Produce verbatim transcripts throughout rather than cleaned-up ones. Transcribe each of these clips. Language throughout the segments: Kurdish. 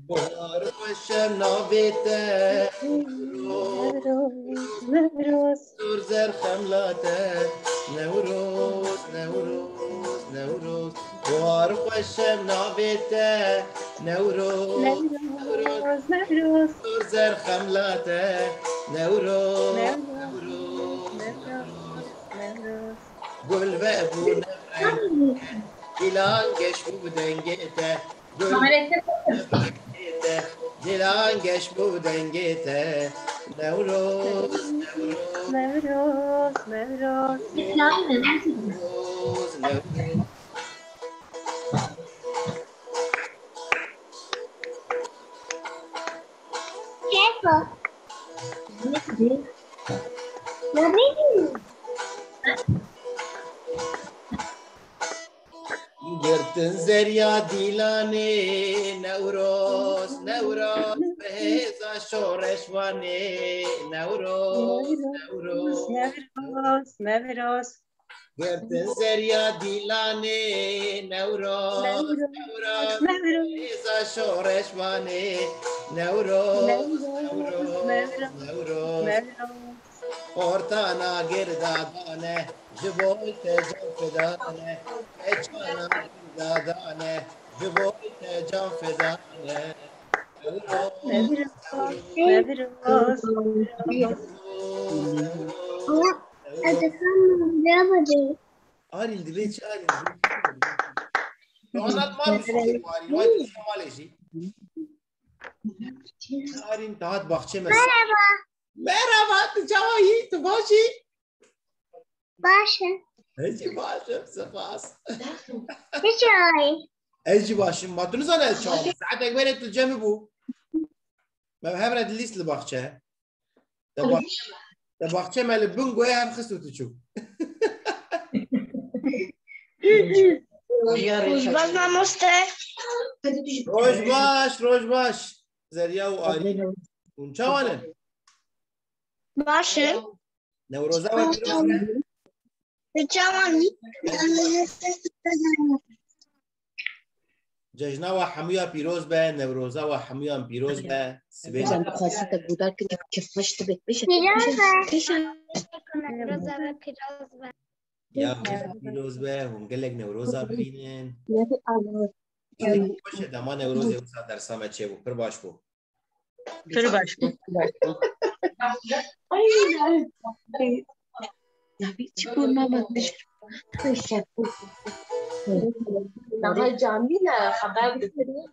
Bahar xweş e navê te, Newroz, Newroz. Zor zer xemla te, Newroz, Newroz, Newroz. Bahar xweş e navê te, Newroz, Newroz, Newroz. Zor zer xemla te, Newroz, Newroz, Newroz, Newroz. Gul ve bûne reng, Dîlan geş bû bi dengê te. Gul te, Dîlan geş bû dengê te. Newroz, Newroz, Newroz, Newroz. Newroz, Newroz. Keko. Girtin zerya dîlanê, Newroz, Newroz, bi hêza şoreşvanê, Newroz, Newroz. Newroz, Newroz. Girtin zerya dîlanê, Newroz, Newroz, Newroz, Newroz. Bi hêza şoreşvanê, Newroz, Newroz, Newroz, Newroz, Newroz. Newroz. Ortana girdadan e, ji bo te can feda ne. Keçana girdadan e, ji bo te can feda ne. Newroz, Newroz, Newroz. Arîn, divê çi Arîn? Divê çi? Tu anlat mal şûşê Arîn, vay tu çi malê jî? Arîn, tu hat baxçe me. Merhaba. Merhaba, tu çawa yî? Tu baş î? Baş im. Ez jî baş im, spas. Tu çawa yî? Ez jî baş im. Ma tu nizane ez çawa me? Saetek berê tu cem bû. Me hev re dilîst li baxçe. Te ba-, te baxçe me li bin goyê hev xist û tu çû. Roj baş mamoste. Roj baş, roj baş. Zerya û Arî. Hûn çawa ne? Baş im. Newroza we pîroz be. Çawa ne? Cejna we hemûya pîroz be, Newroza we hemûyan pîroz be. Sibê Can xwazî te guhdar kir, kif xweş dibe. Pîroz be. Newroza we pîroz be. Ya, pîroz be, hûn gelek Newroza bibînin. Gelek xweş e, dema Newrozê wisa dersa me çêbû, pir baş bû. Pir baş bû. Ay, ya, çi bû mama? Niha camî ne, xeber didin.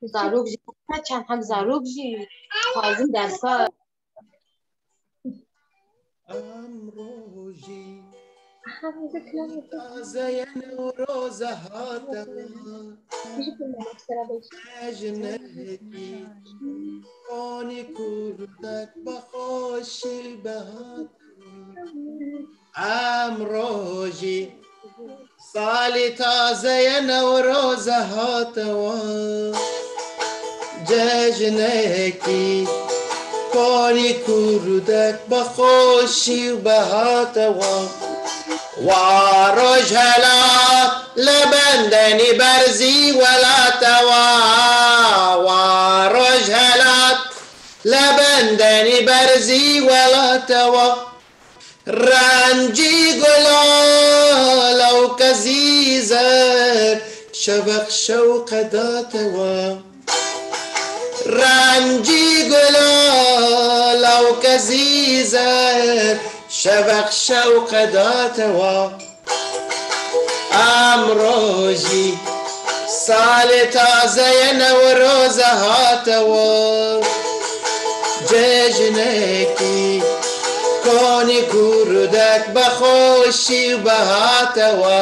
Zarok jî, çend heb zarok jî dixwazin dersa. Emro jî taze ye, Newroz e hate. Cejnekî konî kurdek bi xweşî bihate. Emro jî salê taze ye, Newroz e hate we. Cejnekî konî kurdek bi xweşî û bi hate we. Wa roj helat li bendenî berzî welate we. Wa roj helat li bendenî berzî welate we. Rencî gula lewke zîzer, şeveq şewqe date we. Rencî gula lewke zîzer, şeveq şewqe date we. Emro jî salê taze ye, Newroz e hate we. Cejnekî konî kurdek bi xweşî û bi hate we.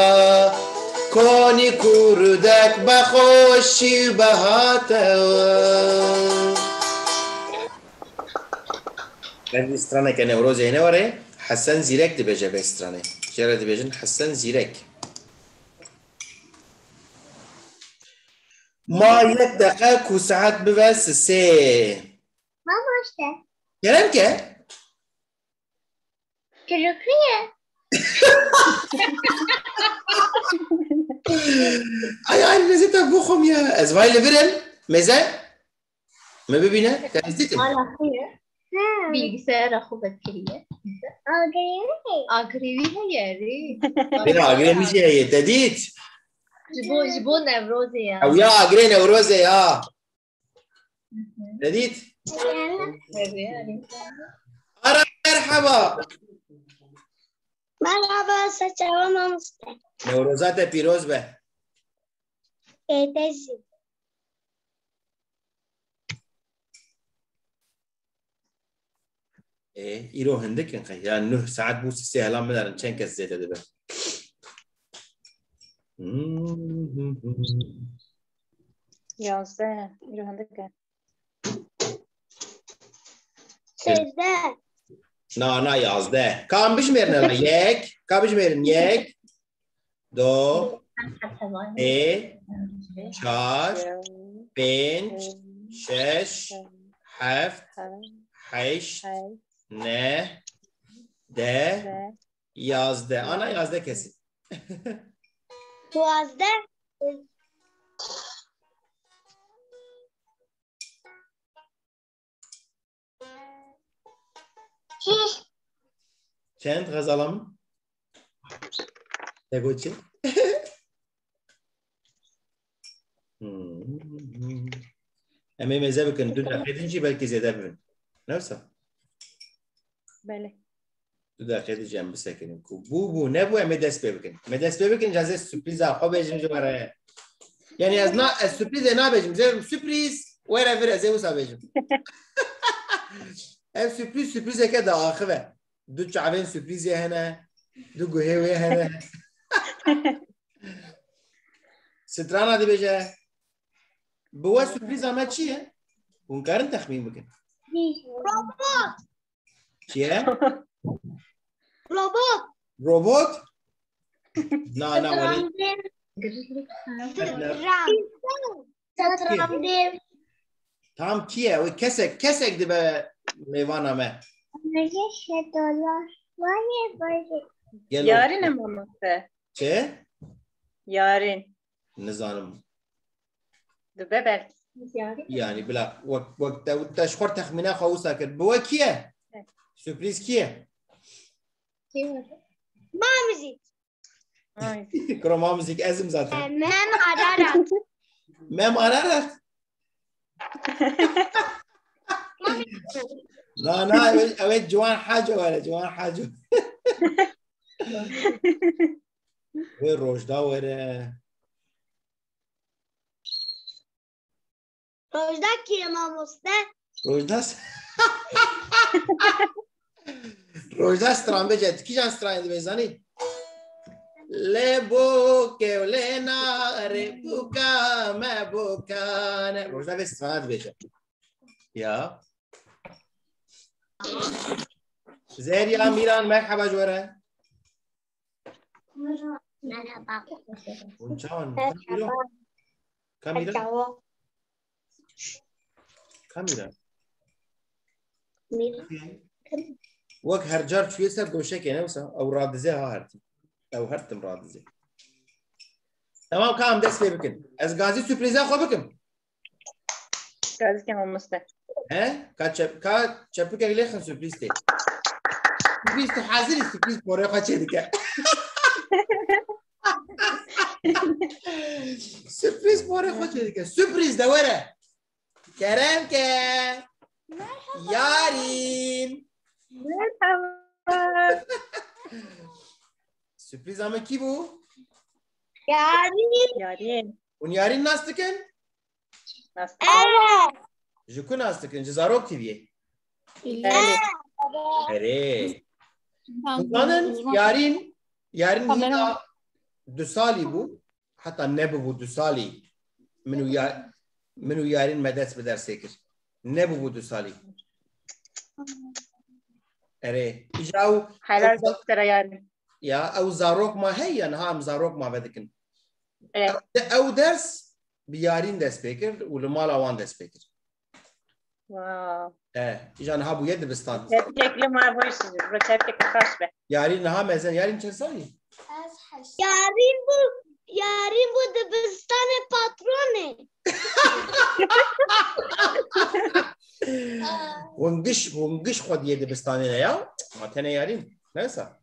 Konî kurdek bi xweşî û bi hate we. Belkî straneke Newrozê hene were, Hesen Zîrek dibêje vê stranê. Jê re dibêjin Hesen Zîrek. Ma yek deqe ku saet bibe sisê. Mamoste. Kerem ke. Çocukluğu. Ay, ay, meze te bixwim ya. Ez vay li vir im. Meze? Me bibîne, te ez dîtim. Hala xwe ye. Bilgisayara xwe vekiriye. Agirî heye. Agirî heye, rê. Bira, agirê min jî heye, te dît? Ji bo, ji bo Newrozê ya. Ew ya agirê Newrozê ya. Te dît? Ara, merhaba. Merhaba, saçava mamoste. Newroza te pîroz be. Ê, te jî. Ê, îro hindik in qey. Ya nuh saet bû, sisê helan binerin, çend kes zêde dibe? Yazdeh. Îro hindik e. Sêzdeh. Na, na, yazdeh. Ka em bijmêrine la? Yek. Ka bijmêrin? Yek, do, sê, çar, pênc, şeş, heft, heşt, neh, deh, yazdeh. Ana, yazdeh kesî. Duwazdeh. Çend, Xezala min? Te got çi? Hmm. Em ê mêze bikin, du deqê din jî belkî zêde bibin. Ne wisa? Belê. Du deqê din jî em bisekinin ku bû, bû, nebû, em ê dest pê bikin. Em ê dest pê bikin, ez ê sürprîza xwe bêjim ji we re. Yani ez na, ez sürprîzê nabêjim, ez ê bêjim sürprîz, were vir, ez ê wisa bêjim. Ev sürprîz, sürprîzeke diaxive. Du çavên sürprîzê hene, du guhê wê hene. Strana dibêje, bi we sürprîza me çi ye? Hûn karin texmîn bikin. Robot. Çi ye? Robot. Robot? Na, na, welê. Stran. Stran. Tam kî ye? Wê kesek, kesek dibe mêvana me. Meje şedola. Vayê, vayê. Gelo. Yarîn e mamoste. Çi? Yarîn. Nizanim. Dibe belkî. Yani bila wek, wek te, te ji xwe texmîna xwe wisa kir. Bi we kî ye? Evet. Sürprîz kî ye? Mamizî. Ay. Kuro Mamizîk ez im zaten. Mem Ararat. Mem Ararat? Na, na, ew ê, ew ê Ciwan Haco were, Ciwan Haco. Wê Rojda were. Rojda kî ye mamoste? Rojda s-, Rojda stranbêj e. Tu kîjan stranê dibêjî zanî? Lê bokê û lê narê, boka me boka ne. Rojda vê strana dibêje. Ya. Zehriya, Mîran, merheba ji we re. Merhaba. Hûn çawan? Ka Mîran? Ka Mîran? Merhaba. Ka Mîran? Mîran. Wek her car çûye ser doşekê, ne wisa? Ew radize ha her tim. Ew her tim radize. Temam, ka em dest pê bikin. Ez gazî sürprîza xwe bikim. Gazî ke mamoste. He? Ka çep-, ka çepikek lêxin sürprîz tê. Sürprîz tu hazir î, sürprîz porê xwe çêdike. Sürprîz porê xwe çêdike. Sürprîz de were. Kerem ke. Merhaba. Yarîn. Merhaba. Sürprîza me kî bû? Yarîn. Yarîn. Hûn Yarîn nas dikin? Nas dikin. Evet. Ji ku nas dikin? Ji Zarok T V'yê? Belê. Erê. Dizanin Yarîn, Yarîn hîna du salî bû. Heta nebûbû du salî. Min û ya-, min û Yarîn me dest bi dersê kir. Nebûbû du salî. Erê. Îja ew, helal ew za-, be te re Yarîn. Ya, ew zarok ma hey ya, niha em zarok ma vedikin. Evet. Ew, ew ders bi Yarîn dest pê kir û li mala wan dest pê kir. Wow. E, îja niha bûye dibistan. Çepkek li ma baş, bi çepkek xaş be. Yarîn niha mezin, Yarîn çend salî? Yarîn bû, Yarîn bû dibistanê patronê. Hûn giş, hûn giş xwediyê dibistanê ne ya? Ma tenê yarîn. Ne wisa?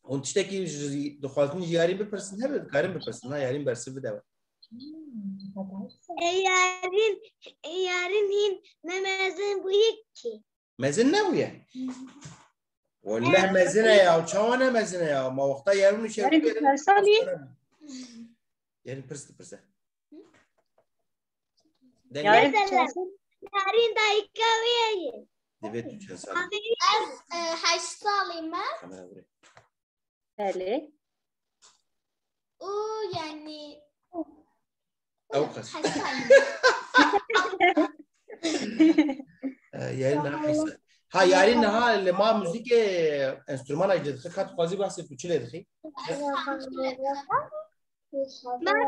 Hûn tiştekî ji, dixwazin ji yarîn bipirsin hebe, dikarin bipirsin. Ha, yarîn bersiv bide we. E, yarîn, yarîn hîn ne mezin bûyî ki. Mezin nebûye? Welleh mezin e ya, çawa ne mezin e ya? Ma wexta yarîn û şev. Yarîn tu çend salî? Yarîn pirs dipirse. Yarîn Mesela, yarîn dayika wê ye. Divê tu çend salî? Ez e, heşt salî me. Kamera vurê. Belê. Û yani Ew qas. Heşt salî. E, yarîn niha hîsa. Ha, yarîn niha li ma muzîkê enstrûmana jî dixî, ka tu xwazî behsê tu çi lê dixî? Mesela,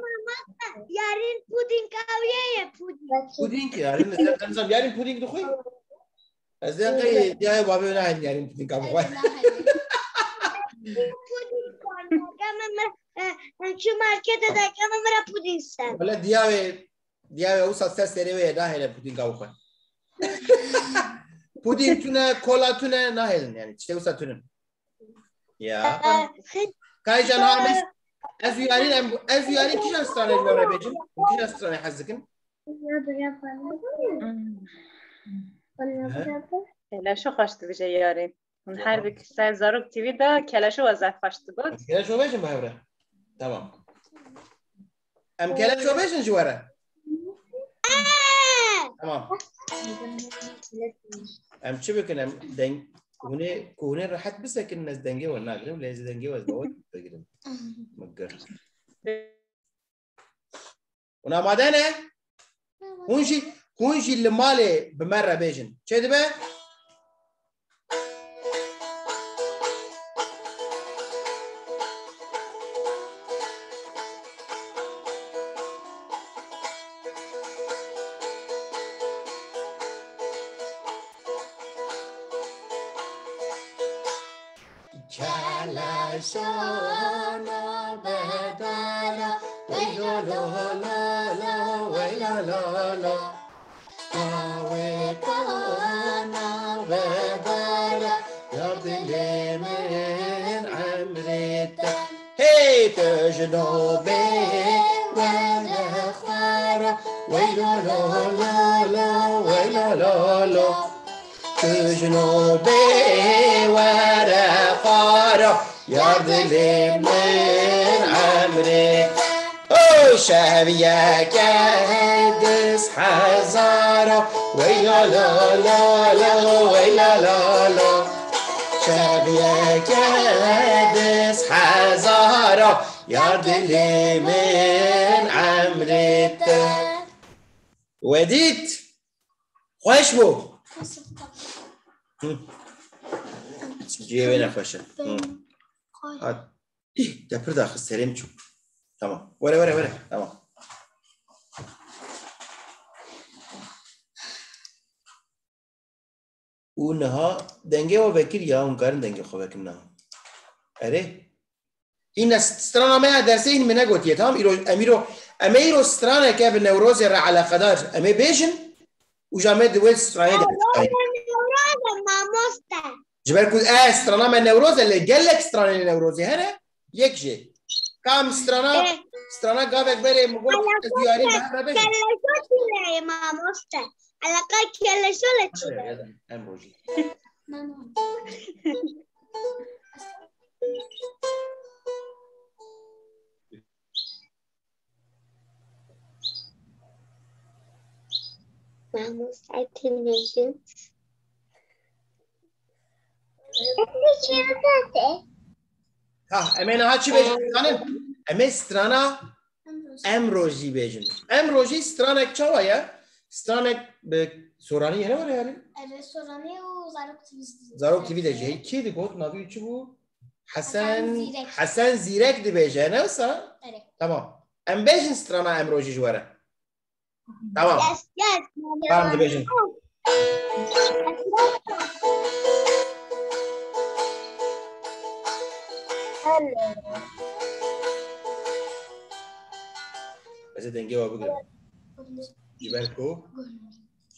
mamoste, yarîn pudînga wê ye, pudîng. Pudîng, yarîn li ser nizam, yarîn pudîng dixwî? Ez dê qey diyayê babê nahêlin yarîn pudînga bixwe. Pudîng xwarin. Dema me, e, e, çû marketê de, dema me re pudîng ser. Wele diyawê, diyawê wisa ser serê wê ye, nahêle pudînga bixwe. Pudîng tune, kola tune, nahêlin yani. Tiştê wisa tunin. Ya. Kaycan ha, ez, ez û yarîn, em, ez û yarîn kîjan stranê ji we re bêjin? Kîjan stranê hez dikin? Keleşo xweş dibêje yarîn. Hûn her bi ser Zarok T V de Keleşo we zef xweş digot. Keleşo bêjin bi hev re. Tamam. Em Keleşo bêjin ji we re. Tamam. Em çi bikin? Em deng, hûnê, ku hûnê rehet bisekinin, ez dengê we nagirim, lê ez dengê we ez bawer bigirim. Min gir. Hûn amade ne? Hûn jî, hûn jî li malê bi me re bêjin. Çê dibe? Keleşana bedara, wey lo lo lo lo, wey lo lo lo. Awe kana bedara, yar dilê min emrê te. Hey, tu ji nobê were xwara, wey lo lo lo lo, wey lo lo lo. Tu ji nobê were xwara, yar dilê min emrê. O şev yeke dis hezara, wey la la la la, wey la la la. Şev yeke dis hezara, yar dilê min emrê te. We dît? Xweş bû. Hı. Cihê wê nexweş e. Hı. Hat. Îh, te pir daxist, serê min çû. Tamam. Were, were, were. Tamam. Û niha dengê we vekir ya, hûn karin dengê xwe vekin niha. Erê. Hîn ne st-, strana me ya dersê hîn min negotiye, tamam? Îro, em îro, em ê îro straneke bi Newrozê re eleqedar em ê bêjin û ja me di wê stranê de. Newroz e, mamoste. Ji ber ku, e, strana me Newroz e, lê gelek stranên Newrozê hene, yek jê. Kam strana, strana gavek berê min got, ez diyarî me re bêjin. Keleşo çi ye, mamoste? Eleqa keleşo le çi ye? Em rojî. Mamoste, tu bêjin. Ha, em ê niha çi bêjin, dizanin? Em ê strana em rojî bêjin. Em rojî stranek çawa ye? Stranek bi soranî ye, ne were yarî? Evet, soranî û Zarok T V dibêjin. Zarok T V de jî. Kî digot, navî çi bû? Hesen, Hesen Zîrek. Hesen Zîrek dibêje, ne wisa? Evet. Tamam. Em bêjin strana em rojî ji we re. Tamam. Yes, yes. Tamam, dibêjin. Ez ê dengê we bigirim. Ji ber ku?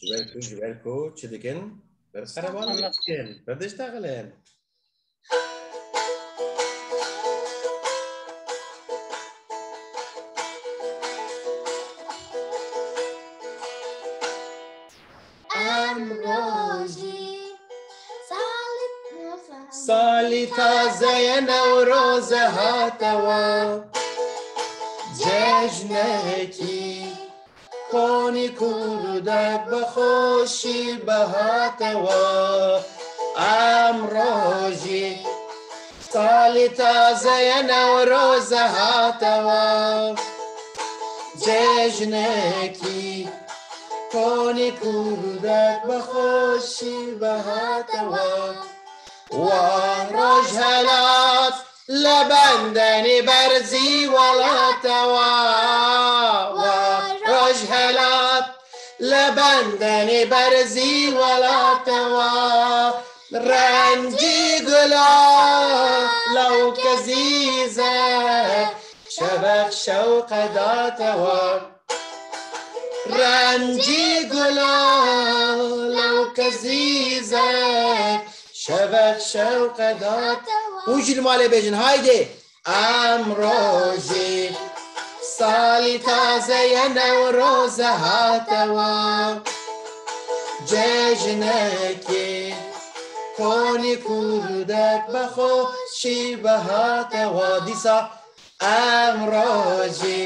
Ji ber ku, ji ber ku çi dikin? Ber qereban dikin. Ber diştexilin. Emrojî salî salî taze ye, Newroze hate wa. Cejnekî konî kurdek bi xweşî bi hate wa. Emrojî salî taze ye, Newroze hate wa. Cejnekî konî kurdek bi xweşî bi hate wa. Wa rojhelat li bendenî berzî welate wa. Wa rojhelat li bendenî berzî welate wa. Rencî gula lewke zîze, şeveq şewqe date wa. Rencî gula lewke zîze, şeveq şewqe date wa. Hûn jî li malê bêjin, haydi. Emrojî salî taze ye, Newroze hate wa. Cejnekê konî kurdek bi xweşî bi hate wa. Dîsa emrojî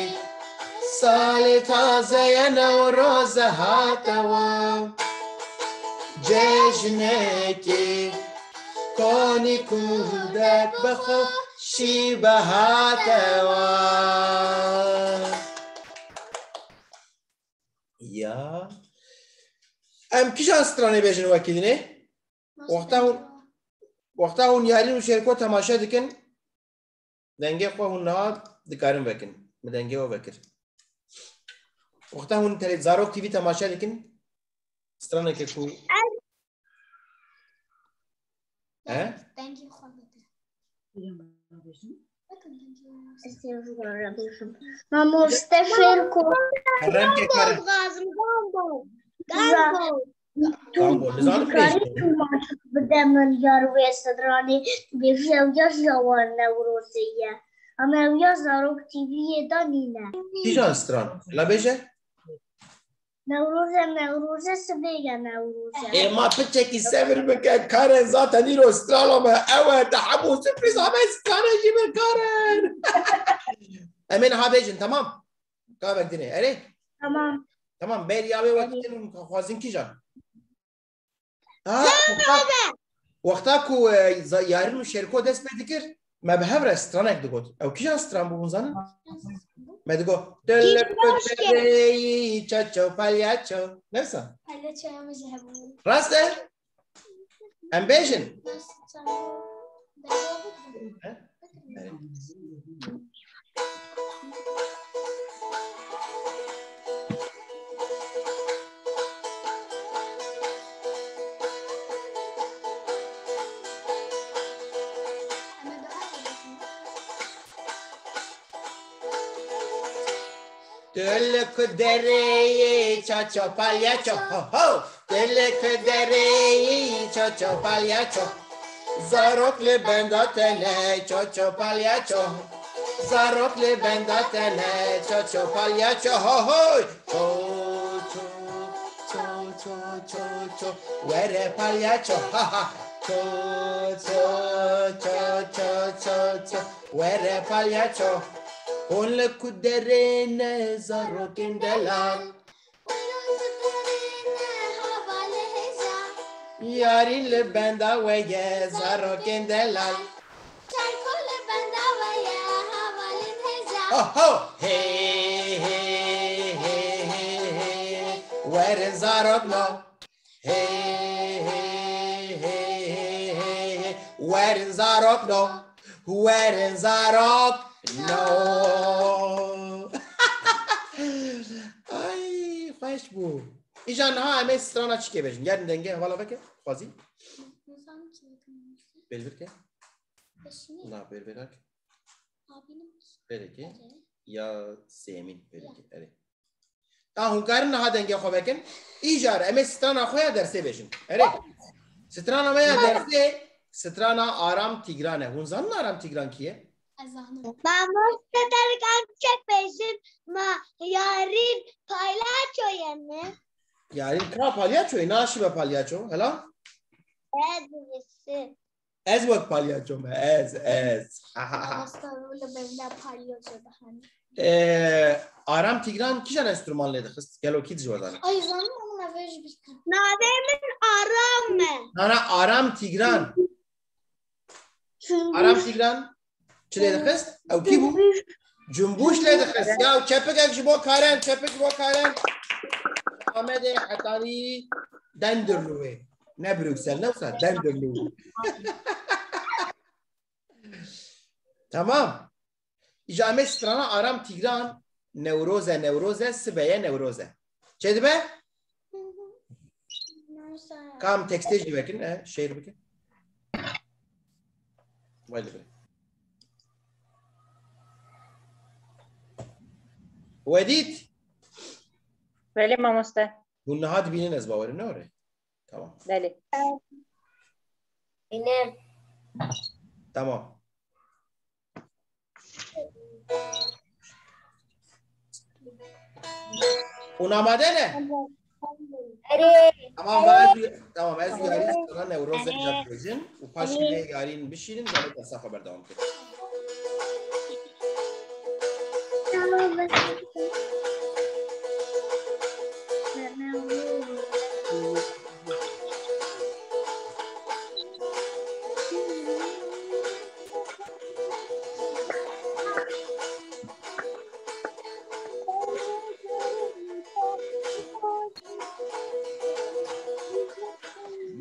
salê taze ye, Newroze hate wa. Cejnekê konî kurdek bi xweşî bi hate wa. Ya. Em kîjan stranê bêjin wekî dinê? Wexta hûn, wexta hûn Yarîn û Şêrko temaşe dikin, dengê xwe hûn niha dikarin vekin. Min dengê we vekir. Wexta hûn tele-, Zarok T V temaşe dikin, straneke ku... He? Dengê xwe vekir. Mamoste Şêrko. Kerem ke kerem. Tamam, nizanim ne işi? Bide min yar wê stranê, bêjî ew ya ji wan Newrozê ye. Ama ew ya Zarok T V'yê de nîne. Kîjan stran? La bêje? Newroze, Newroze, sibê ye Newroze. Ê ma piçekî sebir bike, Karen zaten îro strana me ew e, te hemû surprîz hame strane jî min Karen. Em ê niha bêjin, tamam? Gavek dinê, erê? Tamam. Tamam, berî ya wê wekî din xwazin kîjan? Ha, wexta, wexta ku, e, za-, Yarîn û Şêrko dest pê dikir, me bi hev re stranek digot. Ew kîjan stran bû, hûn zanin? Me digot, "Tele kutereyî, çaço, palyaço." Ne wisa? Palyaço ya min jî hebû. Rast e? Em bêjin. He? Tu li ku derê yî, çaço palyaço, ho, ho! Tu li ku derê yî, çaço palyaço? Zarok li benda te ne, çaço palyaço. Zarok li benda te ne, çaço palyaço, ho, ho! Ço, ço, ço, ço, ço, ço. Were palyaço, ha, ha. Ço, ço, ço, ço, ço, ço. Were palyaço. Hûn li ku derê ne, zarokên delal? Yarîn li benda we ye, zarokên delal. Şêrko li benda we ye, hevalên hêja. Ho, ho! Hey, hey, hey, hey, hey, hey. Werin zarokno. Hey, hey, hey, hey, hey, hey. Werin zarokno. Werin zarokno. Ay, xweş bû. Îja niha em ê strana çi kê bêjin? Gerin dengê hevala veke, xwazî. Nizanim çi dikim. Bêlbir ke? Beşinci. Na, bêlbir ke? Abinin. Belê ke. Erê. Ya sêmîn, belê ke. Erê. Ta hûn karin niha dengê xwe vekin? Îcar em ê strana xwe ya dersê bêjin. Erê. Strana me ya dersê, strana Aram Tîgran e. Hûn zanin Aram Tîgran kî ye? Ez zanim. Mamoste, te dikan çek bêjin, ma Yarîn palyaço ye mi? Yarîn ka palyaço ye, naşibe palyaço. Hela? Ez birisi. Ez wek palyaço me, ez, ez. Mamoste, wile bevle palyaço de hani. Ee, Aram Tîgran kîjan enstrûman lê dixist? Gelo kî dijwar dane? Ay, zanim ama navê ji bîr kir. Navê min Aram e. Na, na, Aram Tîgran. Aram Tîgran çi lê dixist? Ew kî bû? Cumbûş lê dixist. Ya çepikek ji bo Karen, çepik ji bo Karen. Amedê hetanî Denderlûyê. Ne Brüksel, ne wisa Denderlû. Tamam. Îca em ê strana Aram Tîgran, Newroz e, Newroz e, sibe ye, Newroz e. Çê dibe? Kam tekstê jî vekin, e, şêr bikin. Vay be. Wedît. Belê mamoste. Hûn niha dibînin ez bawerim, ne were? Tamam. Belê. Bînim. Tamam. Hûn amade ne? Erê. Tamam, ben, tamam, ez yarîn sana Newroz e, erê, bêjin û paşê, erê, vê yarîn bişînin, zaten desa xwe berdewam kirin.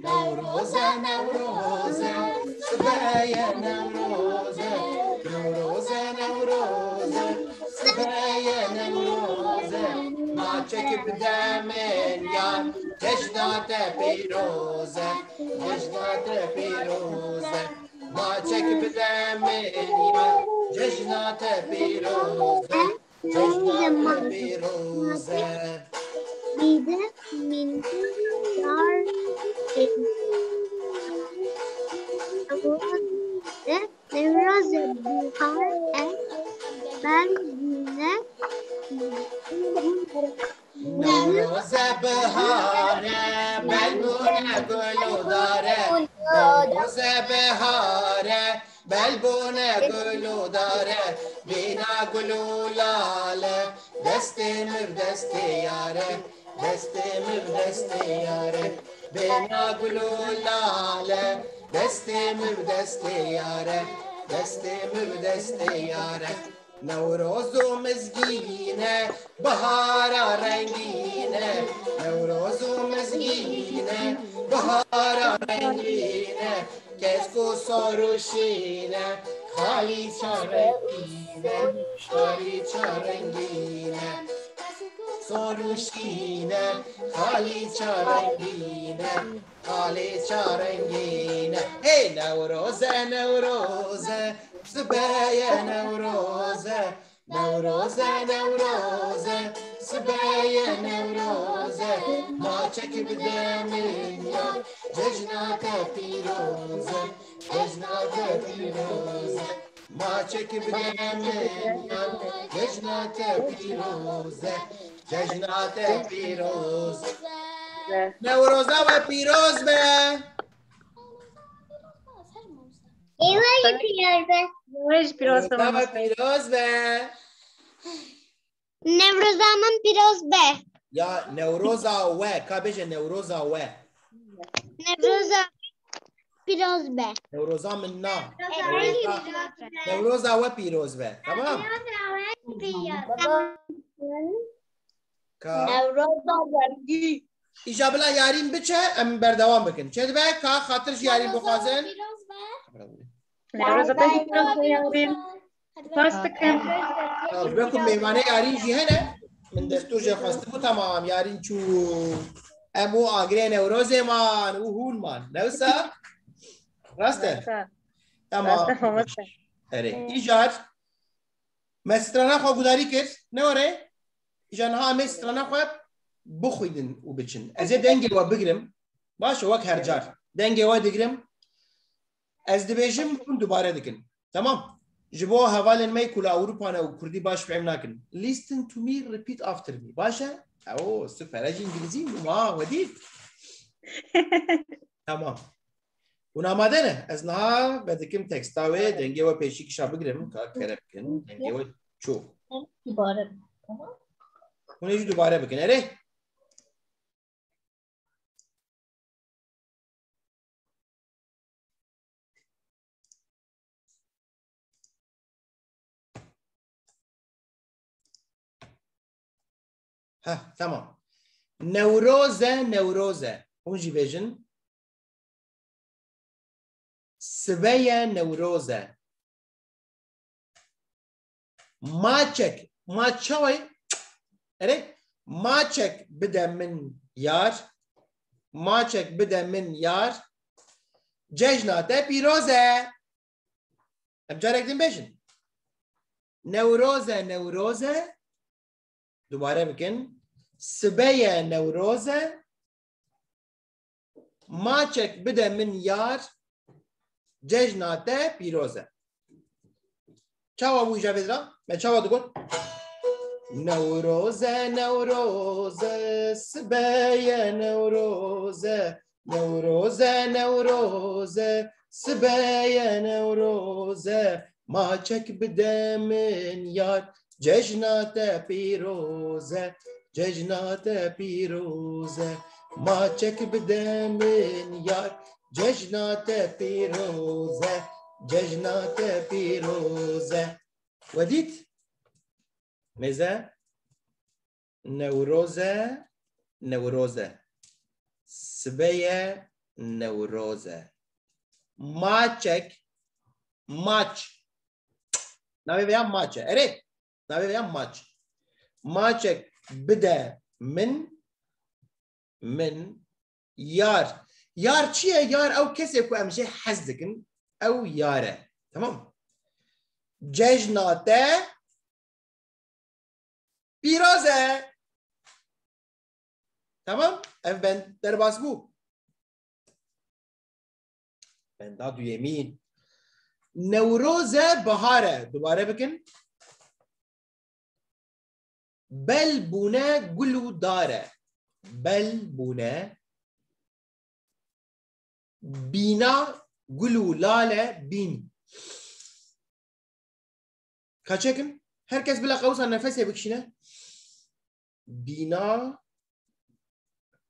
Newroz e, Newroz e, sibe ye Newroz e. Newroz e, Newroz e, sibe ye Newroz e. Naçek bide min yar, cejna te pîroz e. Cejna te pîroz e. Naçek bide min yar, cejna te pîroz e. Cejna te pîroz e. Bide min yar, Newroz e, Newroz e, bihar e, bel bûne. Newroz e, bihar e, bel bûne gul û dar e. Newroz e, bihar e, bel bûne gul û dar e. Bîna gul û lale, destê mir destê yar e. Destê mir destê yar e. Bîna gul û lale, destê mir destê yar e. Destê mir destê yar e. Newroz û mizgîn e, bihara rengîn e. Newroz û mizgîn e, bihara rengîn e. Kesk û sor û şîn e, xalîça rengîn e. Xalîça rengîn e. Sor û şîn e, xalîça rengîn e. Xalîça rengîn e. Hey Newroz e, Newroz e, sibe ye Newroz e. Newroz e, Newroz e, sibe ye Newroz e. Naçek bide min yar, cejna te pîroz e. Cejna te pîroz e. Naçek bide min yar, cejna te pîroz e. Cejna te pîroz e. Newroza we pîroz be. Ê we jî pîroz be. Ê we jî pîroz be. Newroza we pîroz be. Newroza min pîroz be. Ya Newroza we, ka bêje Newroza we. Newroza pîroz be. Newroza min na. Newroza, Newroza we pîroz be. Tamam? Newroza we pîroz be. Ka? Newroza wengî. Îja bila yarîn biçe, em berdewam bikin. Çê dibe ka xatir ji yarîn bixwazin? Newroza te jî pîroz be yarîn. Spas dikim. Ji ber ku mêvanê yarîn jî hene, min destûr jê xwestibû, temam, yarîn çû. Em û agirê Newrozê man û hûn man. Ne wisa? Rast e? Rast e. Temam. Rast e, mamoste. Erê. Îcar. Me strana xwe gudarî kir. Ne were? Îja niha em ê strana xwe bixwînin û biçin. Ez ê dengê we bigirim. Baş e, wek her car. Dengê we digirim. Ez dibêjim, hûn dubare dikin. Tamam. Ji bo hevalên me ku li Ewropa ne û Kurdî baş fehm nakin. Listen to me, repeat after me. Baş e? Ew, super. Ez jî îngilîzî bûm. Ha, we dît. Tamam. Hûn amade ne? Ez niha vedikim teksta wê, dengê we pêşî kişa bigirim, ka kere bikin. Dengê we çû. Dubare. Tamam. Hûn ê jî dubare bikin. Erê? Heh, tamam. Newroz e, Newroz e. Hûn jî bêjin. Sibe ye, Newroz e. Maçek, maç çawa ye? Erê, maçek bide min yar. Maçek bide min yar. Cejna te pîroz e. Em carek din bêjin. Newroz e, Newroz e. Dubare bikin. Sibe ye, Newroz e. Maçek bide min yar, cejna te pîroz e. Çawa bû îja vê dira? Me çawa digot? Newroz e, Newroz e, sibe ye, Newroz e. Newroz e, Newroz e, sibe ye, Newroz e. Maçek bide min yar, cejna te pîroz e, cejna te pîroz e. Maçek bide min yar, cejna te pîroz e, cejna te pîroz e. We dît? Mêze? Newroz e, Newroz e. Sibe ye, Newroz e. Maçek, maç. Navê vêya maç e. Erê, navê vêya maç. Maçek bide min, min yar. Yar çi ye? Yar ew kesê ku em jê hez dikin. Ew yar e. Tamam. Cejna te pîroz e. Tamam? Ev bend derbas bû. Benda duyemîn. Newroz e, bahar e. Dubare bikin. Bel bûne, gul û dar e. Bel bûne. Bîna, gul û lal e, bîn. Ka çekin? Her kes bila qewsa nefesê bikişîne. Bîna,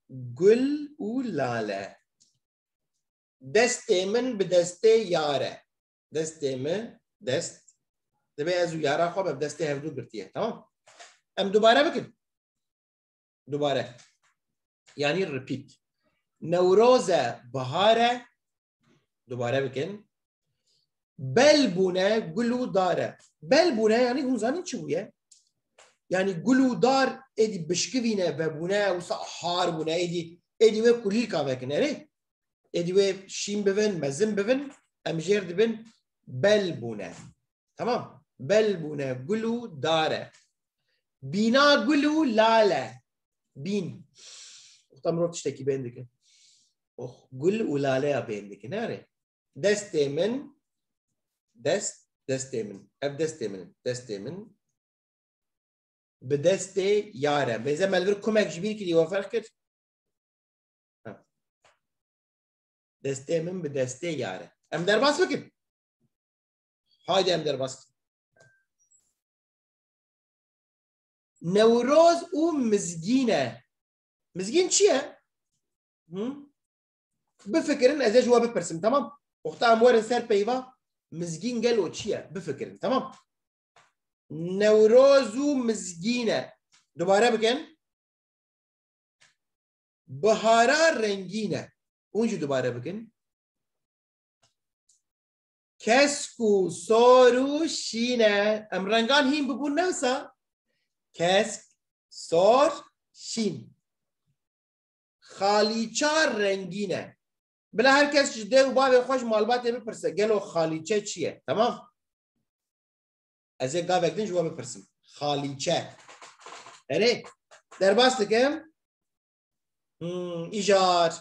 gul û lal e. Destê min bi destê yar e. Destê min, dest. Dibê ez û yara xwe be bi destê hevdû girtiye. Tamam? Em dubare bikin. Dubare. Yanî repeat. Newroz e, bahar e. Dubare bikin. Bel bûne, gul û dar e. Bel bûne, yanî hûn zanîn çi bûye? Yanî gul û dar êdî bişkivîne, vebûne, wisa har bûne, êdî, êdî wê kulîlka vekin, erê? Êdî wê şîn bivin, mezin bivin, em jêr dibin bel bûne. Tamam? Bel bûne, gul û dar e. Bîna gul û lal e. Bîn. Wexta mirov tiştekî bên dikin. Oh, gul û laleya bên dikin, erê. Destê min, dest, destê min. Ev destê min in. Destê min bi destê yar e. Mêze me li vir kumek ji bîr kirî, we ferq kir? Ha. Destê min bi destê yar e. Em derbas bikin. Haydi em derbas bikin. Newroz û mizgîn e. Mizgîn çi ye? Hı? Bifikirin, ez ê ji we bipirsim, tamam? Wexta em werin ser peyva, mizgîn gelo çi ye? Bifikirin, tamam? Newroz û mizgîn e. Dubare bikin. Bihara rengîn e. Hûn jî dubare bikin. Kesk û sor û şîn e. Em rengan hîn bibûn ne wisa? Kesk, sor, şîn. Xalîça rengîn e. Bila her kes ji dê û bavê xwe, ji malbatê bipirse, gelo xalîçe çi ye? Tamam? Ez ê gavek din ji we bipirsim. Xalîçe. Erê, derbas dikim. Hmm, îcar.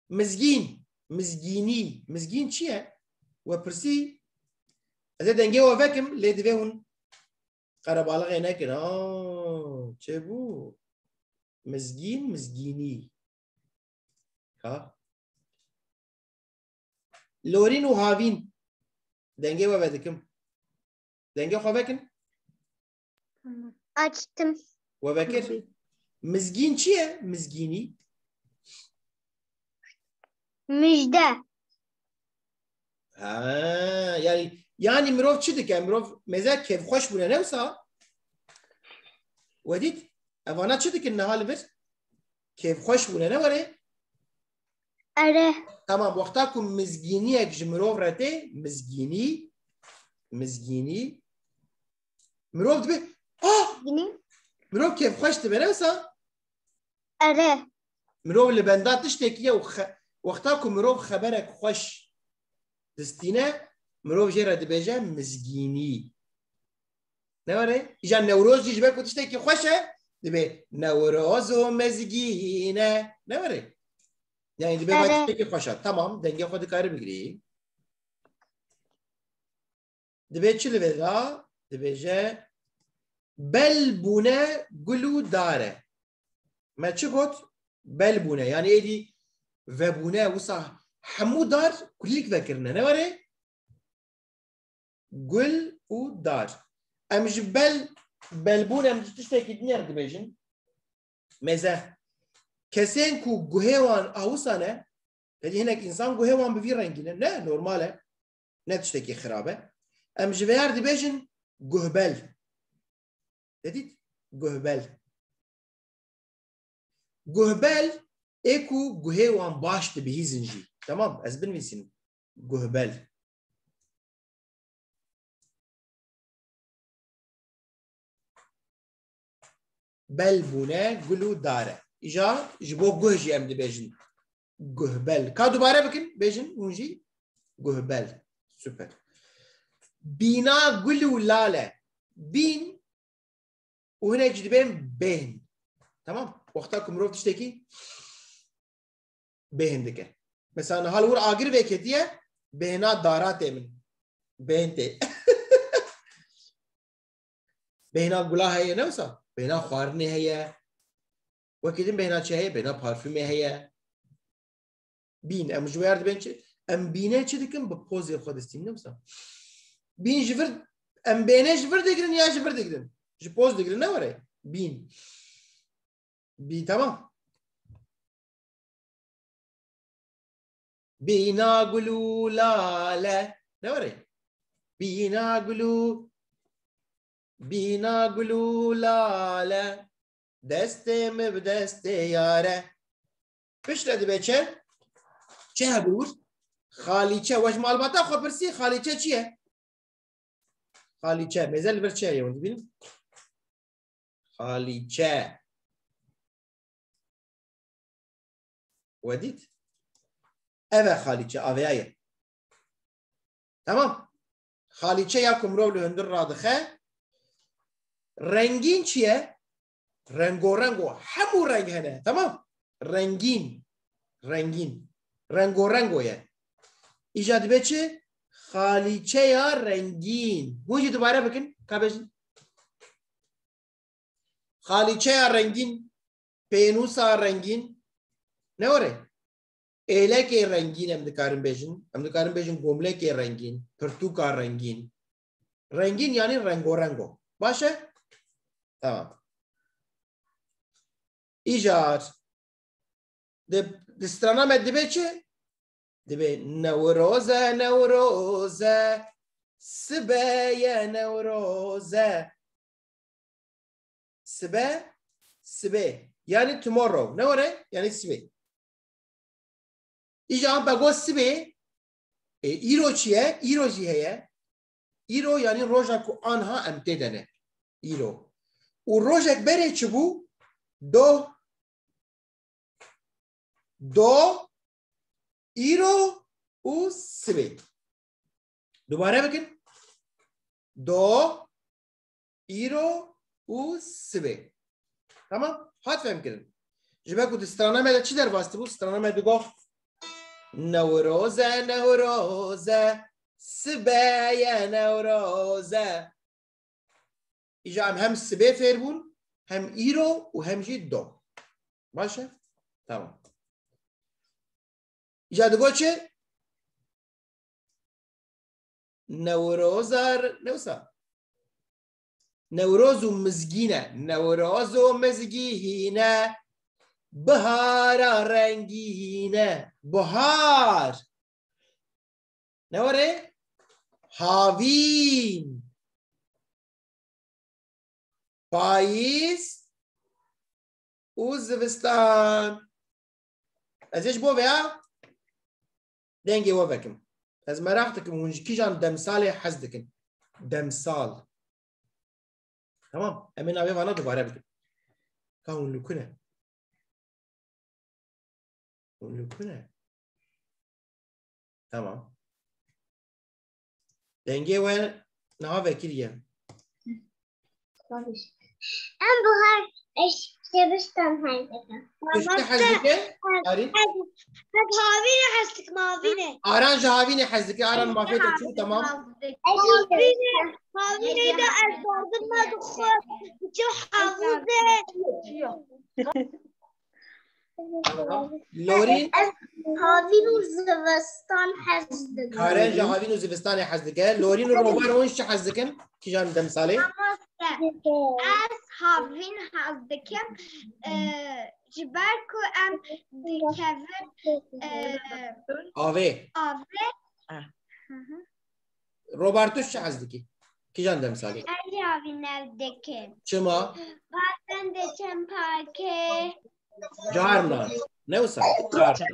Mizgîn. Mizgînî. Mizgîn çi ye? We pirsî. Ez ê dengê we vekim, lê divê hûn qerebalixê nekin. Aa, çi bû? Mizgîn, mizgînî. Ha? Lorîn û Havîn. Dengê we vedikim. Dengê xwe vekin. Açtım. We vekir. Mizgîn çi ye? Mizgînî. Müjde. Ha, yani, yani mirov çi dike? Mirov mêze kêfxweş bûne ne wisa? We dît? Evana çi dikin niha li vir? Kêfxweş bûne ne were? Ere. Tamam, wexta ku mizgîniyek ji mirov re tê, mizgînî, mizgînî, mirov dibe, ah! Yine. Mirov kêfxweş dibe, ne wisa? Ere. Mirov li benda tiştekî ye û xe-, wexta ku mirov xeberek xweş distîne, mirov jê re dibêje mizgînî. Ne were? Îja Newroz jî ji ber ku tiştekî xweş e, dibê Newroz û mizgîn e. Ne were? Yani dibê vay Ere. Tiştekî xweş e. Tamam, dengê xwe dikare bigirî. Dibê çi li vê da? Dibêje bel bûne gul û dar e. Me çi got? Bel bûne. Yani êdî vebûne, wisa hemû dar kulîlk vekirine. Ne were? Gul û dar. Em ji bel, belbûn em ji tiştekî din re dibêjin. Mêze. Kesên ku guhê wan a wisa ne, hêdî hinek însan guhê wan bi vî rengî ne. Ne, normal e. Ne tiştekî xirab e. Em ji vê re dibêjin guhbel. Te dît? Guhbel. Guhbel ê ku guhê wan baş dibihîzin jî. Tamam, ez binivîsim. Guhbel. Bel bûne, gul û dar e. Îja ji bo guh jî em dibêjin. Guhbel. Ka dubare bikin, bêjin hûn jî. Guhbel. Süper. Bîna gul û lal e. Bîn û hinek jî dibên bêhn. Tamam? Wexta ku mirov tiştekî bêhn dike. Mesela niha li wir agir veketiye, bêhna dara tê min. Bêhn tê. Bêhna gula heye ne wisa? Bêhna xwarinê heye. Wekî din bêhna çi heye? Bêhna parfumê heye. Bîn, em ji wer dibên çi? Em bînê çi dikin? Bi pozê xwe distîn, ne wisa? Bîn ji vir, em bênê ji vir digirin ya ji vir digirin? Ji poz digirin, ne were? Bîn. Bî, tamam. Bîna gul û lale. Ne were? Bîna gul û, bîna gul û lale. Destê min bi destê yare. Piştre dibe çi? Çi hebûr? Xalîçe. We ji malbata xwe pirsî, xalîçe çi ye? Xalîçe. Mêze li vir çi heye? Hûn dibînin? Xalîçe. We dît? Ev e xalîçe, aveya ye. Tamam. Xalîçe ya ku mirov li hundir radixe. Rengîn çi ye? Rengorengo. Hemû reng hene. Tamam. Rengîn. Rengîn. Rengorengo ye. Îca dibe çi? Xalîçeya rengîn. Hûn jî dubare bikin. Ka bêjin. Xalîçeya rengîn, pênûsa rengîn, ne were? Êlekê rengîn em dikarin bêjin. Em dikarin bêjin gomlekê rengîn, pirtûka rengîn. Rengîn yanî rengorengo. Baş e? Tamam. Îcar. Di, di strana me dibe çi? Dibe Newroz e, Newroz e, sibe ye Newroz e. Sibe, sibê. Yani tomorrow. Ne were? Yani sibê. Îja be go sibê, e, îro çi ye? Îro jî heye. Îro yani roja ku anha em tê de ne. Îro. Û rojek berê çi bû? Doh. Doh, îro û sibê. Dubare bikin. Doh, îro û sibê. Tamam? Hat fehmkirin. Ji ber ku di strana me de çi derbas dibû? Strana me digot, Newroz e, Newroz e, sibe ye Newroz e. Îja em hem sibê fêr bûn, hem îro û hem jî do. Baş e? Tamam. Îja digot çi? Newroz ar, ne wisa? Newroz û mizgîn e. Newroz û mizgîn e. Bihara rengîn e. Bihar. Ne were? Havîn. Payîz û zivistan. Ez ê ji bo veya dengê we vekim. Ez meraq dikim hûn ji kîjan demsalê hez dikin. Demsal. Tamam. Em ê navê vana dubare bikin. Ka hûn li ku ne? Hûn li ku ne? Tamam. Dengê we niha vekiriye. Em buhar, ez zivistan hez dikim. Tu çi hez dike? Arî? Ez, ez havînê hez dikim, havînê. Aran ji havînê hez dike. Aran mafê te çû, tamam. Havînê, havînê de ez zardim me dixwe. Çi havûzê. Lorîn? Ez havîn û zivistan hez dikim. Karen ji havîn û zivistanê hez dike. Lorîn û Robar hûn çi hez dikin? Kîjan demsalê? Mamoste, ez havîn hez dikim. Ee, ji ber ku em dikevin, ee, Avê. Avê. Ah. Hı hı. Robar, tu çi hez dikî? Kîjan demsalê? Ez jî havîn hez dikim. Çima? Bazen diçim parkê. Carna. Ne wisa? Carna.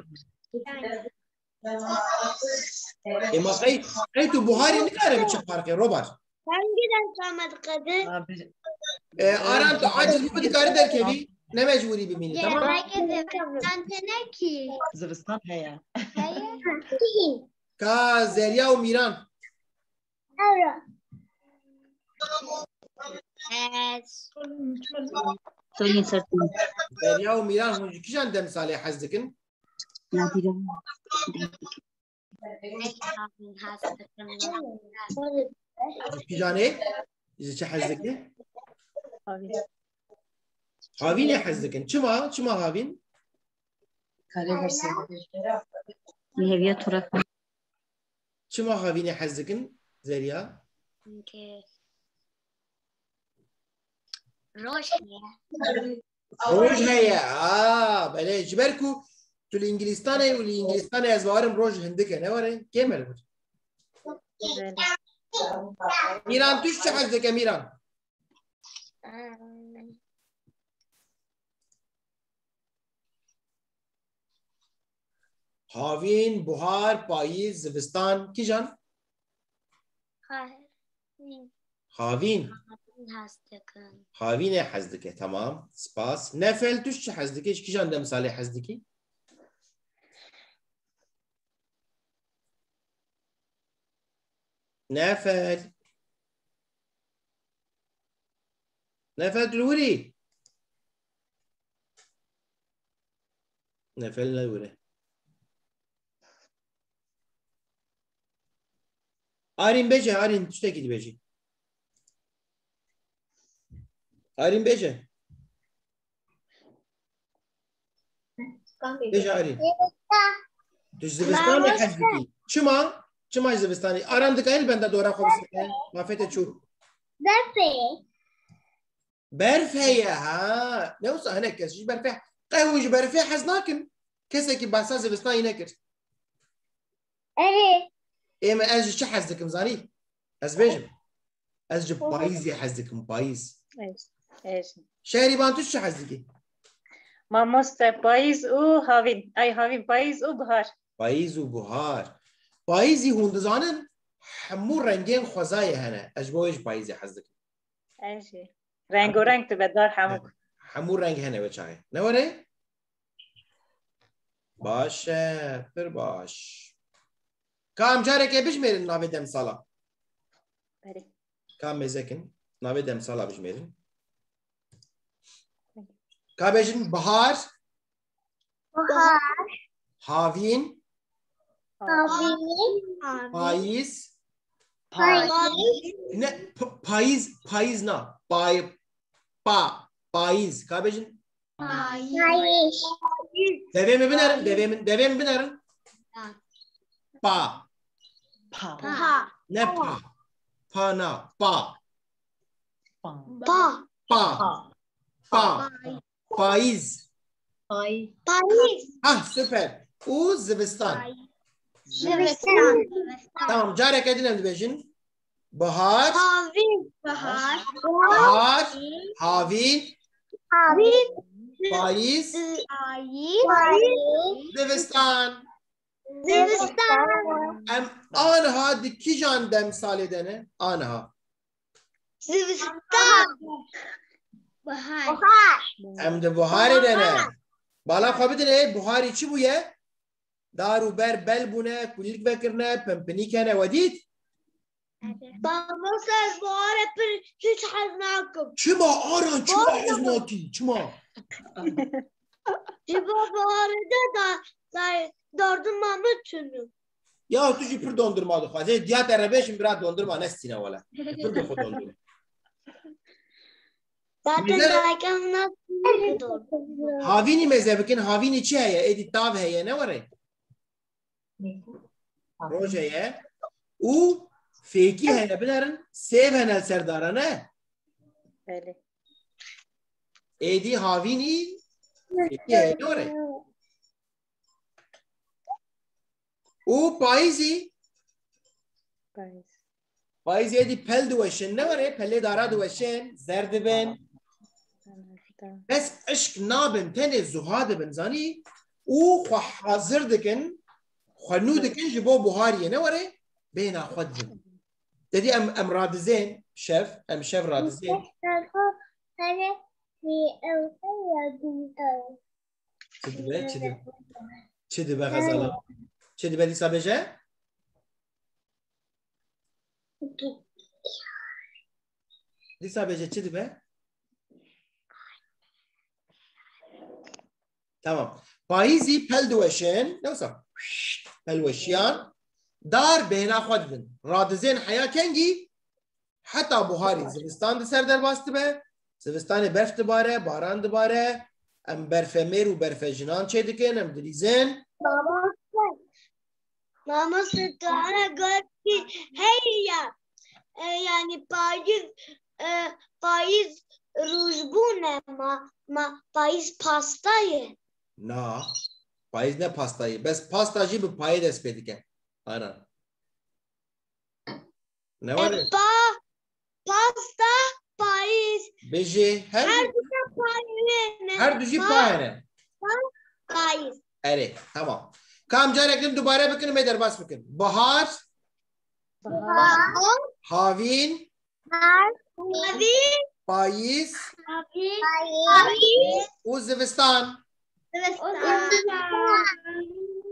Ema qey, qey tu buharî nikare biçe parkê, Robar? Hangi ders Ahmet Kadir? E, Aran, tu aciz bû, dikare derkevî. Ne mecbûrî bimînî, tamam? Zivistan heye. Heye. Ka Zerya û Mîran. Ewro. Ez. Sorun, sorun. Derya û Mîran, hûn ji kîjan demsalê hez dikin? Nadîre. Ji kîjanê? Ji çi hez dikin? Havînê hez dikin. Çima? Çima havîn? Hêviya turakan. Çima havînê hez dikin, Zerya? Çünkü roj heye. Roj heye. Aa, belê. Ji ber ku tu li Îngilîstanê û li Îngilîstanê ez bawerim roj hindik e, ne were? Kêm e li vir. Belê. Mîran, tu çi hez dike, Mîran? Em, Havîn, buhar, payîz, zivistan, kîjan? Havîn. Havîn. Havîn hez dikim. Havînê hez dike, tamam. Spas. Nefel, tu çi hez dike? Ji kîjan demsalê hez dikî? Nefel. Nefel, tu li wir î? Nefel ne li wir e. Arîn bêje, Arîn tiştekî dibêjî. Arîn bêje. Bêje Arîn. Tu ji zivistanê hez dikî. Çima? Çima ji zivistanê? Aran dikare li benda dora xwe bisekine? Mafê te çû. Berfê. Berf heye, ha. Ne wisa hinek kes ji berfê. Qey hûn ji berfê hez nakin? Kesekî behsa zivistanî nekir. Erê. Ê me, ez ji çi hez dikim, zanî? Ez bêjim. Ez ji payîzê hez dikim, payîz. Ez, ez. Şehrîban, tu çi hez dikî? Mamoste, payîz û havîn. Ay, havîn, payîz û bihar. Payîz û bihar. Payîzî hûn dizanin, hemû rengên xwezayê hene. Ez ji bo wê ji payîzê hez dikim. Ez jî. Rengo reng dibe dar hemû. Hemû reng hene wê çaxê. Ne were? Baş e, pir baş. Ka em careke bijmêrin navê demsala? Berê. Ka mêzekin, navê demsala bijmêrin. Ka bêjin bihar, Bahar. Havîn. Havîn. Payîz. Payîz. Ne, p- payîz, payîz na. Pay, pa, payîz. Ka bêjin? Payîz. Devê min binerin, devê min, devê min binerin. Pa. Pa. Ne pa. Pa na, pa. Pa. Pa. Pa. Payîz. Payîz. Ah, süper. Û zivistan. Zivistan. Tamam, careke din em dibêjin. Bahar. Havîn. Bahar. Bahar. Havîn. Havîn. Payîz. Payîz. Zivistan. Zivistan. Em aniha di kîjan demsalê de ne? Aniha. Zivistan. Bahar. Em di buharê de ne. Bala xwe bidin, ê buharî çi bûye? Dar û ber bel bûne, kulîlk vekirine, pimpinîk hene, we dît? Mamoste, ez buharê pir hiç hez nakim. Çima Aran, çima hez nakî? Çima? Ji bo buharê de da, da, dondurma min tune. Ya tu jî pir dondurma dixwazî. Diya te re bêjim bira, dondurma nestîne wele. Pir dixwe dondurma. Zaten Mêze- dayika min ne dondurma. Havînî mêze bikin, havînî çi heye? Êdî tav heye, ne were? Roj heye. Û fêkî heye, binerin. Sêv hene li ser dara, ne? Belê. Êdî havînî fêkî heye, ne were? Û payîzî? Payîz. Payîzê dî pel diweşin, ne were? Pelê dara diweşin, zer dibin. Bes eşk nabin, tenê zuha dibin, zanî? Û xwe hazir dikin, xwe nû dikin ji bo buhariyê, ne were? Bêhna xwe dibin. Te dî em, em radizên şev, em şev radizên. Çi dibe, çi dibe? Çi dibe Xezala? Çi dibe dîsa bêje? Dîsa bêje çi dibe? Tamam. Payîzî pel diweşin, ne wisa? Pel weşiyan. Dar bêhna xwe didin. Radizên heya kengî? Heta buharî zivistan di ser derbas dibe. Zivistanê berf dibare, baran dibare. Em berfemêr û berfejinan çêdikin, em dilîzin. Mamoste, tu hene got kî heye. E, yani payîz, e, payîz rûjbûn e, ma, ma payîz pasta ye. Na, payîz ne pasta ye. Bes pasta jî bi payê dest pê dike. Aran. Ne were? E, pa, pasta, payîz. Bêjê her Her du jî payîz ne. Her du jî Pa- pa hene. Payîz. Erê, tamam. Kam carek din dubare bikin, me derbas bikin. Bahar. Bahar. Havîn. Havîn. Payîz. Payîz. Û zivistan. Zivistan.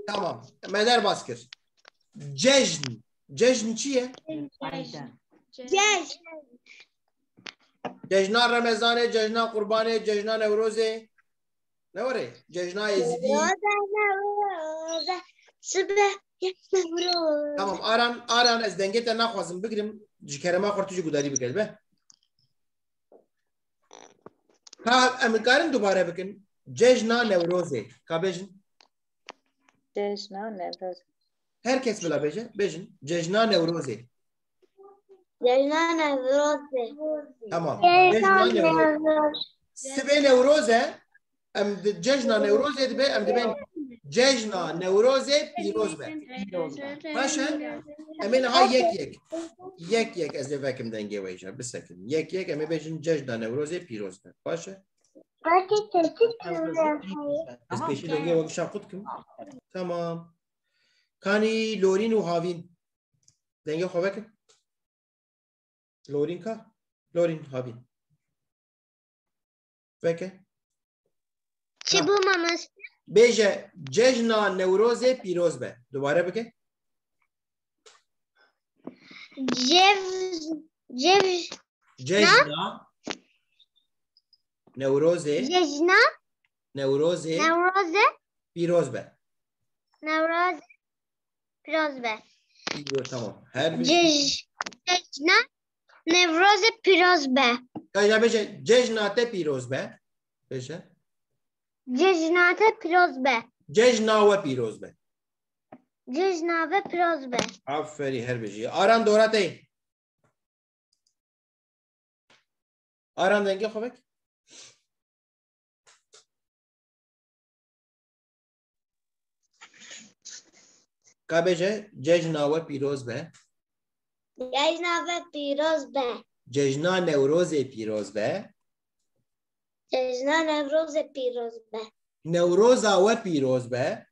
Tamam. Me derbas kir. Cejn. Cejn çi ye? Cejn. Cejna Remezanê, cejna Qurbanê, cejna Newrozê. Ne were? Cejna Êzidî. Roza, Newroza, sibeh, Newroz. Tamam, Aran, Aran, ez dengê te naxwazim bigirim. Ji kerema xwe tu jî gudarî bike, be. Ha, em karin dubare bikin. Cejna Newrozê. Ka bêjin? Cejna Newroz. Her kes bila bêje, bêjin. Cejna Newrozê. Cejna Newrozê. Tamam. Cejna Cejna Newroz. Newroz. Sibê Newroz e. Em di cejna Newrozê dibe, em dibên cejna Newrozê pîroz be. Baş e? Em ê niha yek yek. Yek yek ez ê vekim dengê we jî. Bisekin. Yek yek em ê bêjin cejna Newrozê pîroz be. Baş e? Belkî te çi tune heye? Ez pêşî dengê we gişa qut kim. Tamam. Kanî Lorîn û Havîn. Dengê xwe vekin. Lorîn ka? Lorîn, Havîn. Veke. Çi Ha. bû mamoste? Bêje, cejna Newrozê pîroz be. Dubare bike. Cev, cev, Cejna Newrozê. Cejna Newrozê. Newrozê. pîroz be. Newroz pîroz be. Pîroz, tamam. Her bir Cej, cejna Newrozê pîroz be. Ka ya bêje cejna te pîroz be. Bêje. Cejna te pîroz be. Cejna we pîroz be. Cejna we pîroz be. Aferî, her bijî. Aran, dora te. Aran, dengê xwe vek. Ka bêje cejna we pîroz be. Cejna we pîroz be. Cejna Newrozê pîroz be. Cejna Newrozê pîroz be. Newroza we pîroz be.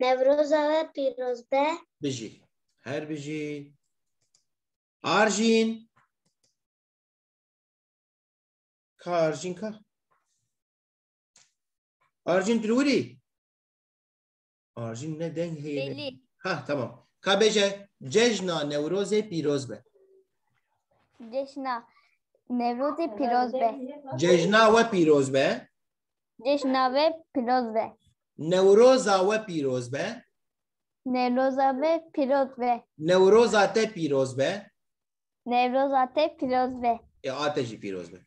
Newroza we pîroz be. Bijî. Her bijî. Arjîn. Ka Arjîn ka? Arjîn, tu li wir î? Arjîn ne deng heye ne. Belî. Ha, tamam. Ka bêje cejna Newrozê pîroz be. Cejna Newrozê pîroz be. Cejna we pîroz be. Cejna we pîroz be. Newroza we pîroz be. Newroza we pîroz be. Newroza te pîroz be. Newroza te pîroz be. E, a te jî pîroz be.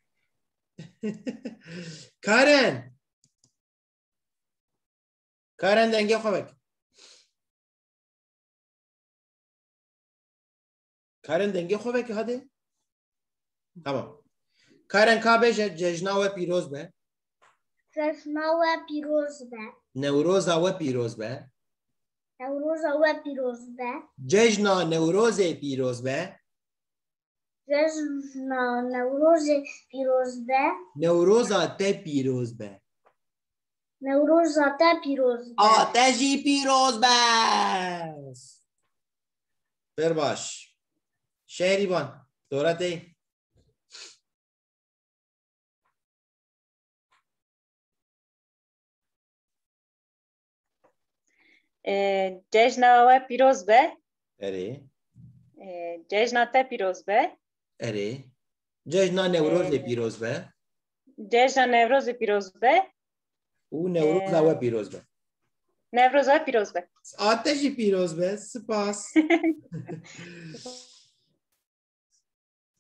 Karen. Karen, dengê xwe vek. Karen, dengê xwe vek hadi. Tamam. Karen, ka bêje cejna we pîroz be. Cejna we pîroz be. Newroza we pîroz be. Newroza we pîroz be. Cejna Newrozê pîroz be. Cejna Newrozê pîroz be. Newroza te pîroz be. Newroza te pîroz be. A te jî pîroz be. Pir baş. Şehrîban, dora te. E, cejna we pîroz be. Erê. E, cejna te pîroz be. Erê. Cejna Newrozê pîroz be. Cejna Newrozê pîroz be. Û Newroza we pîroz be. Newroza we pîroz be. A te jî pîroz be. Spas.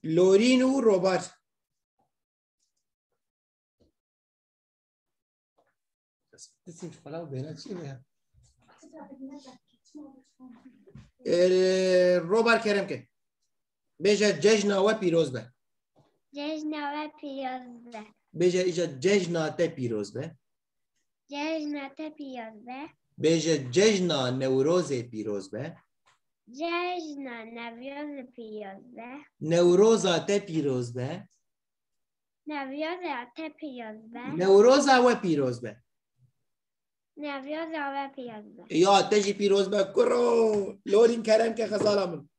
Lorîn û Robar. Ee, Robar, kerem ke. Bêje cejna we pîroz be. Cejna we pîroz be. Bêje îca cejna te pîroz be. Cejna te pîroz be. Bêje cejna Newrozê pîroz be. Cejna Newrozê pîroz be. Newroza te pîroz be. Newroza te pîroz be. Newroza we pîroz be. Newroza we pîroz be. Ya te jî pîroz be kuro. Lorîn, kerem ke, xezala min.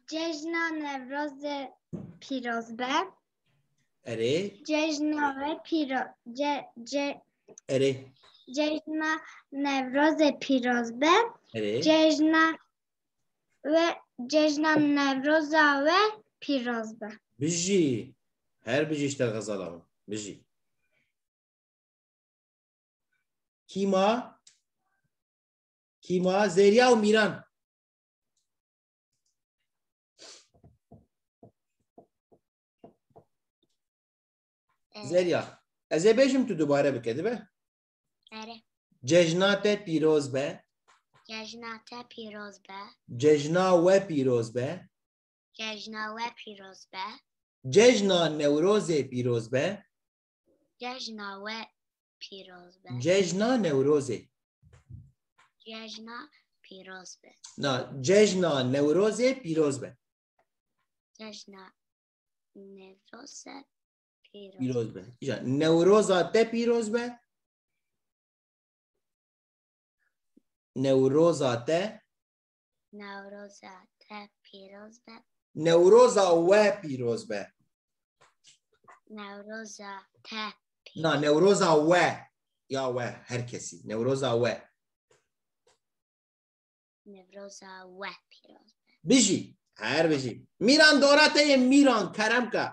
Cejna Newrozê pîroz be. Erê. Cejna we pîro-, ce-, ce-, Erê. Cejna Newrozê pîroz be. Erê. Cejna we, cejna Newroza we pîroz be. Bijî. Her bijî ji te, xezala min. Bijî. Kîma? Kîma? Zerya û Mîran. Zerya, ez ê bêjim, tu dubare bike, dibe? Erê. Cejna te pîroz be. Cejna te pîroz be. Cejna we pîroz be. Cejna we pîroz be. Cejna Newrozê pîroz be. Cejna we pîroz be. Cejna Newrozê. Cejna pîroz be. Na, cejna Newrozê pîroz be. Cejna Newrozê pîroz. Pîroz be. Îca Newroza te pîroz be. Newroza te. Newroza te pîroz be. Newroza we pîroz be. Newroza te Na, Newroza we. Ya we, her kesî. Newroza we. Newroza we pîroz be. Bijî. Her bijî. Mîran, dora te ye Mîran, kerem ke.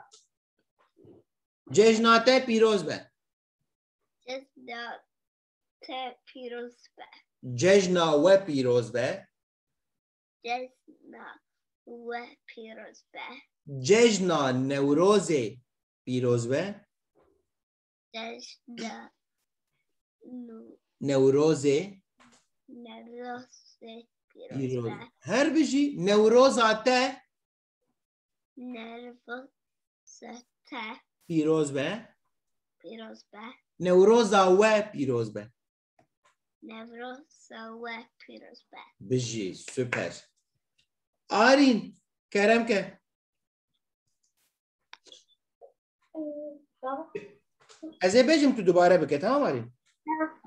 Cejna te pîroz be. Cejna te pîroz be. Cejna we pîroz be. Cejna we pîroz be. Cejna Newrozê pîroz be. Cejna Nu- Newrozê. Newrozê pîroz Pîroz. be. Her bijî Newroza te Newroza te pîroz be. pîroz be. Newroza we pîroz be. Newroza we pîroz be. Bijî, süper. Arîn, kerem ke. Ez ê bêjim, tu dubare bike, tamam Arîn? Tamam.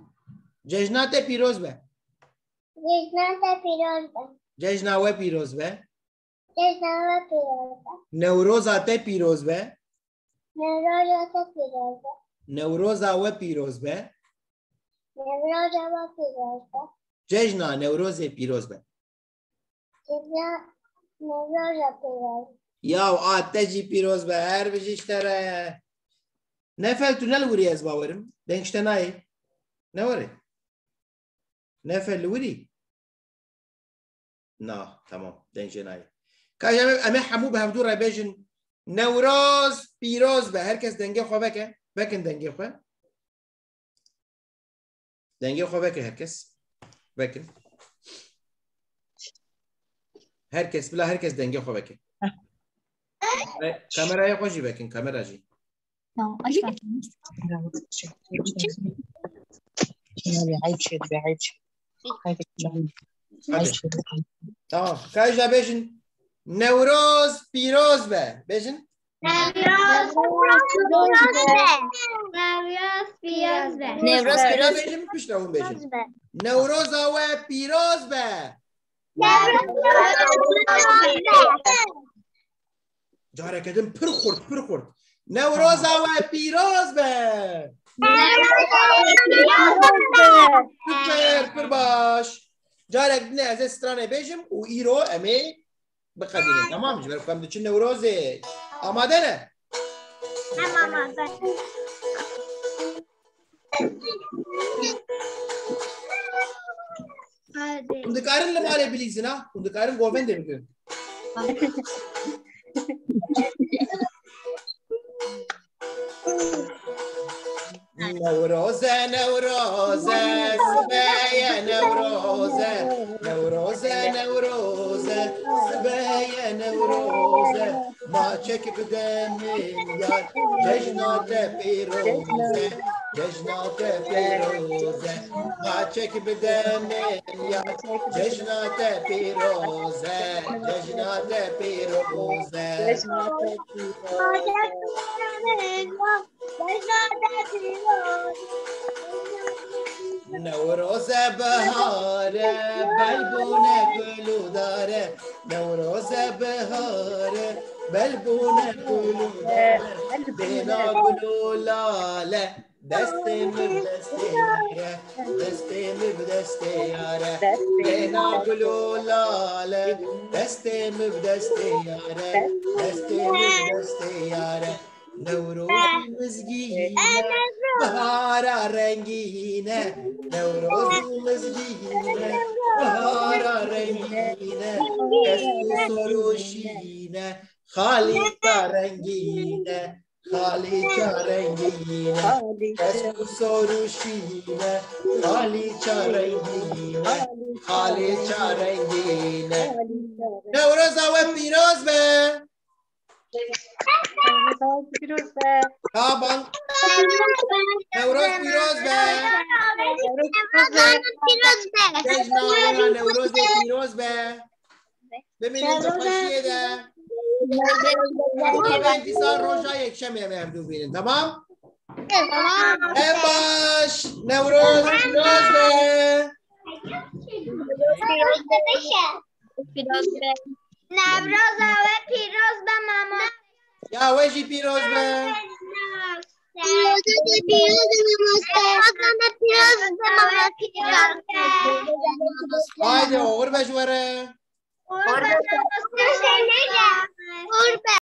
Cejna te pîroz be. Cejna te pîroz be. Cejna we pîroz be. Cejna we pîroz be. Newroza te pîroz be. Newroza te pîroz be. Newroza we pîroz be. Newroza we pîroz be. Cejna Newrozê pîroz be. Cejna Newroza pîroz. Yaw a te jî pîroz be, her bijî ji te re. Nefel, tu ne li wir î ez bawerim. Deng ji te nayê. Ne were? Nefel, li wir î? Na, tamam. Deng jê nayê. Ka em, em ê hemû bi hevdû re bêjin. Newroz pîroz be. Her kes dengê xwe veke. Vekin dengê xwe. Dengê xwe veke her kes. Vekin. Her kes, bila her kes dengê xwe veke. Kameraya xwe jî vekin, kamera jî. Tamam. Ayıp. Ayıp şey, ayıp şey. Haydi. Haydi. Tamam. Kayja bêjin. Newroz pîroz be. Bêjin. Newroz pîroz be. Newroz pîroz be. Newroz pîroz. Bêjin, piştre hûn bêjin. Newroza we pîroz be. Newroz pîroz be. Careke din pir xurt, pir xurt. Newroza we pîroz be. Newroza we pîroz be. Super, pir baş. Carek din ez ê stranê bêjim û îro em ê biqedînin. Tamam, ji ber ku em diçin Newrozê. Amade ne? Em amade. Hadi. Hûn dikarin li malê bilîzin, ha? Hûn dikarin govendê bikin. Newroze, Newroze, sibe ye Newroze. Newroze, Newroze, sibe ye Newroze. Maçek bide min yar, cejna te pîroz e, cejna te pîroz e. Maçek bide min yar, cejna te pîroz e, cejna te pîroz e. Newroze bihar e, belbûne gul û dar e. Newroze bihar e, belbûne gul û dar e. Bêhna gul û lale, destê min bi destê yar e. Destê min bi destê yar e. Bêhna gul û lale, destê min bi destê yar e. Destê min bi destê yar e. Newroz û mizgîne, bihara rengîne. Newroz û mizgîne, bihara rengîne. Kesk û sor û şîne, xalîça rengîne. Xalîça rengîne, kesk û sor û şîne. Xalîça rengîne, xalîça rengîne. Newroza we pîroz be. Newroz pîroz be. Ka ban. Newroz pîroz be. Newroz pîroz be. Cejna we ya Newrozê pîroz be. Bimînin di xweşiyê de. Newroz pîroz be. Em dîsa roja yekşemê em ê hevdû bînin. Tamam? Tamam. Em baş. Newroz pîroz be. Newroz pîroz be. Newroza we pîroz be mama. Ya we jî pîroz be. Newroza te pîroz be mamoste. Newroza me pîroz be mamoste. Haydi oxir be ji we re. Oxir be mamoste. Oxir be.